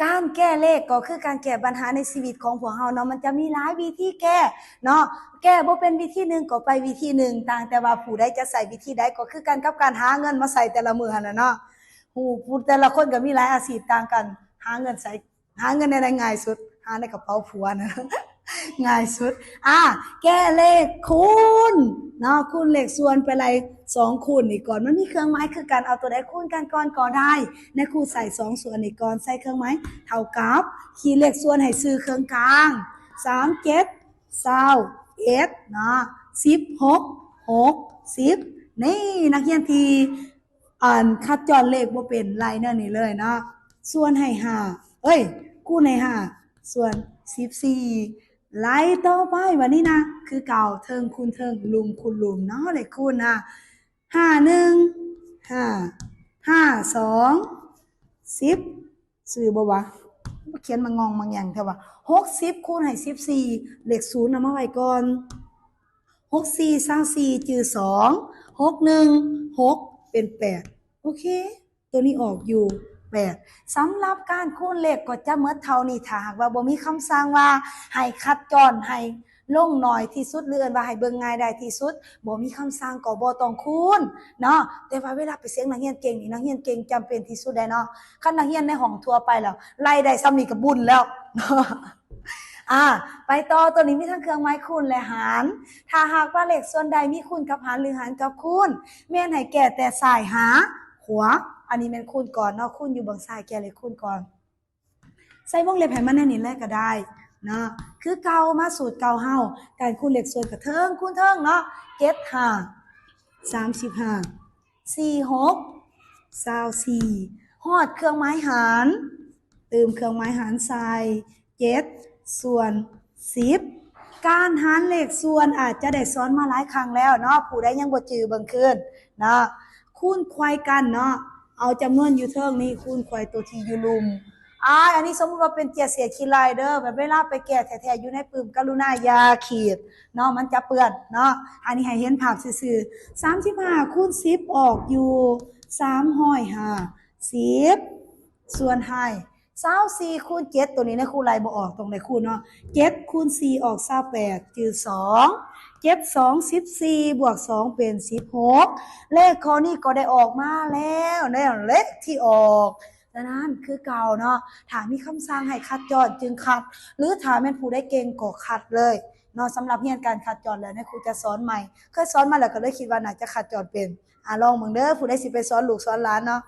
ການແກ້ເລກກໍຄືການແກ້ບັນຫາໃນຊີວິດຂອງພວກເຮົາເນາະ ມັນຈະມີຫຼາຍວິທີແກ້ເນາະ ແກ້ບໍ່ເປັນວິທີໜຶ່ງກໍໄປວິທີໜຶ່ງ ຕ່າງແຕ່ວ່າຜູ້ໃດຈະໃຊ້ວິທີໃດ ກໍຄືກັນກັບການຫາເງິນມາໃຊ້ແຕ່ລະມື້ຫັ້ນລະເນາະ. ຜູ້ ຜູ້ແຕ່ລະຄົນກໍມີຫຼາຍອາຊີບຕ່າງກັນ ຫາເງິນໃຊ້ ຫາເງິນແນວໃດງ່າຍສຸດ? ຫາໃນກະເປົາຜົວນະ ງ່າຍສຸດ. ອາ ແກ້ເລກຄູນເນາະ ຄູນເລກສ່ວນໄປໄລ່ສອງຄູນນີ້ກ່ອນ ມັນມີເຄື່ອງໝາຍຄືກັນ ເອົາຕົວໃດຄູນກັນກ່ອນກໍໄດ້. ນາຍຄູໃສ່ສອງສ່ວນນີ້ກ່ອນ ໃສ່ເຄື່ອງໝາຍເທົ່າກັບ ຂີດເລກສ່ວນໃຫ້ຊື່ເຄື່ອງກາງ ສາມເຈັດ ຊາວເອັດເນາະ ສິບຫົກ ຫົກສິບ. ນີ້ນັກຮຽນທີ່ ອັນ ຄັດຈ້ອນເລກບໍ່ເປັນ ໄລ່ແນວນີ້ເລີຍເນາະ ສ່ວນໃຫ້ຫ້າ ເອີຍ ຄູນໃຫ້ຫ້າ ສ່ວນສິບສີ່ ໄລ່ຕໍ່ໄປ. ບັດນີ້ນະ ຄືເກົ່າ ເທິງຄູນເທິງ ລຸ່ມຄູນລຸ່ມເນາະ ເລກຄູນນະ ຫ້າໜຶ່ງ ຫ້າ ຫ້າສອງ ສິບ ຊື່ບໍ່ວະ? ຂຽນມາງອງມາແງງແທ້ວະ. ຫົກສິບຄູນໃຫ້ສິບສີ່ ເລກສູນເອົາມາໄວ້ກ່ອນ ຫົກສີ່ ຊາວສີ່ ຈື່ສອງ ຫົກໜຶ່ງ ຫົກ ເປັນແປດ ໂອເຄ ຕົວນີ້ອອກຢູ່ແປດ. ສຳລັບການຄູນເລກກໍຈະໝົດເທົ່ານີ້ ຖ້າຫາກວ່າບໍ່ມີຄຳສັ່ງວ່າໃຫ້ຄັດຈ້ອນໃຫ້ລົງໜ້ອຍທີ່ສຸດ ຫຼືເອີ້ນວ່າໃຫ້ເບິ່ງງ່າຍໄດ້ທີ່ສຸດ ບໍ່ມີຄຳສັ່ງກໍບໍ່ຕ້ອງຄູນເນາະ. ແຕ່ວ່າເວລາໄປເສັງນັກຮຽນເກັ່ງນີ້ ນັກຮຽນເກັ່ງຈຳເປັນທີ່ສຸດໄດ໋ເນາະ. ຄັນນັກຮຽນໃນຫ້ອງທົ່ວໄປແລ້ວ ໄລ່ໄດ້ສ່ຳນີ້ກໍບຸນແລ້ວເນາະ. ອາ ໄປຕໍ່ ຕົວນີ້ມີທັງເຄື່ອງໝາຍຄູນ ແລະ ຫານ. ຖ້າຫາກວ່າເລກສ່ວນໃດມີຄູນກັບຫານ ຫຼື ຫານກັບຄູນ ແມ່ນໃຫ້ແກ້ແຕ່ຊ້າຍຫາຂວາ. ອັນນີ້ແມ່ນຄູນກ່ອນເນາະ ຄູນຢູ່ເບື້ອງຊ້າຍ ແກ້ເລກຄູນກ່ອນ ໃສ່ວົງເລັບໃຫ້ມັນແນວນີ້ເລີຍກໍໄດ້ເນາະ. ຄືເກົ່າ ມາສູດເກົ່າເຮົາ ການຄູນເລກສ່ວນກໍເທິງຄູນເທິງເນາະ ເຈັດຫ້າ ສາມສິບຫ້າ ສີ່ຫົກ ຊາວສີ່ ຮອດເຄື່ອງໝາຍຫານ ຕື່ມເຄື່ອງໝາຍຫານໃສ່ ເຈັດສ່ວນສິບ. ການຫານເລກສ່ວນອາດຈະໄດ້ສອນມາຫຼາຍຄັ້ງແລ້ວເນາະ ຜູ້ໃດຍັງບໍ່ຈື່ເບິ່ງຄືນເນາະ. ຄູນໄຂວ້ກັນເນາະ ເອົາຈຳນວນຢູ່ເທິງນີ້ຄູນໄຂວ້ຕົວທີ່ຢູ່ລຸ່ມ. ອາ ອັນນີ້ສົມມຸດວ່າເປັນເຈ້ຍເສຍຂີ້ໄລ່ເດີ ແບບເວລາໄປແກ້ແທ້ໆຢູ່ໃນປຶ້ມ ກະລຸນາຢ່າຂີດເນາະ ມັນຈະເປື້ອນເນາະ. ອັນນີ້ໃຫ້ເຫັນພາບຊື່ໆ ສາມສິບຫ້າຄູນສິບອອກຢູ່ສາມຮ້ອຍຫ້າສິບ ສ່ວນໃຫ້ຊາວສີ່ຄູນເຈັດ ຕົວນີ້ນະຄູໄລ່ບໍ່ອອກ ຕ້ອງໄດ້ຄູນເນາະ ເຈັດຄູນສີ່ອອກຊາວແປດ ຈື່ສອງ ເຈັດສອງສິບສີ່ ບວກສອງເປັນສິບຫົກ. ເລກຂໍ້ນີ້ກໍໄດ້ອອກມາແລ້ວ ແລ້ວເລກທີ່ອອກ. ສະນັ້ນຄືເກົ່າເນາະ ຖ້າມີຄຳສັ່ງໃຫ້ຄັດຈ້ອນຈຶ່ງຄັດ ຫຼື ຖ້າແມ່ນຜູ້ໃດເກັ່ງກໍຄັດເລີຍເນາະ. ສຳລັບຮຽນການຄັດຈ້ອນແລ້ວ ນາຍຄູຈະສອນໃໝ່ ເຄີຍສອນມາແລ້ວກໍເລີຍຄິດວ່າໜ້າຈະຄັດຈ້ອນເປັນ. ອາ ລອງເບິ່ງເດີ ຜູ້ໃດຊິໄປສອນລູກສອນຫຼານເນາະ